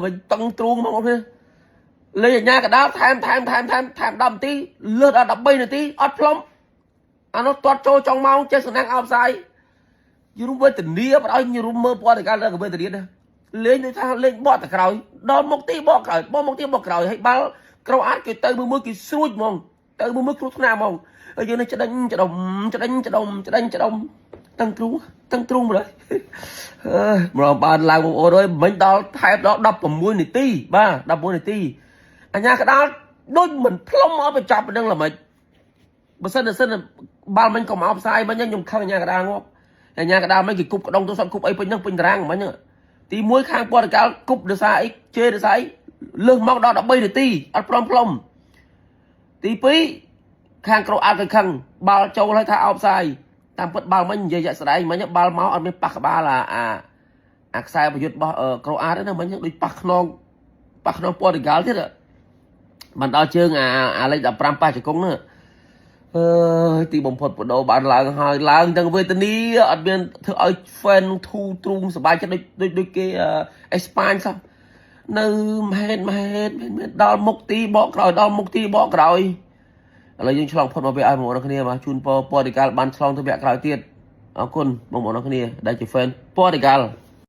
វិញតឹងទ្រូងមកបងប្អូនលេងអាញាកដាលថែមថែមថែមថែមថែម10នាទីលើសដល់13នាទីអត់ផ្លុំអានោះទាត់ចូលចុងម៉ោងចេះសំណាងអោបផ្សាយយរុំវេទនាបដឲ្យយរុំមើលព័ត៌កាលដល់វេទនាណាលេងដូចថាលេងបកតែក្រោយដល់មុខទីបកក្រោយបកមុខទីបកក្រោយហើយបាល់ក្រូអាតគេទៅមួយមួយគេស្រួចហ្មងទៅមួយមួយគ្រោះថ្នាក់ហ្មងហើយយើងនេះច្ដេញច្ដុំច្ដេញច្ដុំច្ដេញច្ដុំតឹងទ្រូងតឹងទ្រូងម្ល៉េះ អើយម្ដងបានឡើងបងប្អូនអើយមិញដល់ថែបដល់16នាទីបាទ16នាទីអញ្ញាកដាលដូចមិនផ្លុំមកបញ្ចប់ហ្នឹងល្មិចបើសិនបើសិនបាល់មិញក៏មកផ្សាយមិញខ្ញុំខឹងអញ្ញាកដាលងាប់អញ្ញាកដាលមិញគេគប់ក្ដុងទូរស័ព្ទគប់អីពេញហ្នឹងពេញតារាងមិញហ្នឹងទី1ខាងព័ត៌កាលគប់ដោយសារអីជេរដោយសារអីលើសមកដល់13នាទីអត់ព្រមផ្លុំទី2ខាងក្រូអាតក៏ខឹងបាល់ចូលហើយថាអោបផ្សាយតាមពិតបាល់មិញនិយាយជាក់ស្ដែងមិញបាល់មកអត់មានប៉ះក្បាលអាអាអាខ្សែប្រយុទ្ធរបស់ក្រូអាតទេណាមិញដូចប៉ះខ្នងប៉ះខ្នងព័ទុយហ្គាល់ទៀតបានដល់ជើងអាអាលេខ15ប៉ះជង្គង់ហ្នឹងអើយទីបំផុតបដូរបានឡើងហើយឡើងទាំងវេទនាអត់មានធ្វើឲ្យ fan ធូរទ្រូងសប្បាយចិត្តដូចដូចដូចគេអេស្ប៉ាញសោះនៅមហេតមហេតមហេតដល់មុខទីបកក្រោយដល់មុខទីបកក្រោយឥឡូវយើងឆ្លងផុតមកវាឲ្យបងប្អូនគ្នាបាទជូនពរព័ទុយហ្គាល់បានឆ្លងទៅវគ្គក្រោយទៀតអរគុណបងប្អូនគ្នាដែលជា fan ព័ទុយហ្គាល់។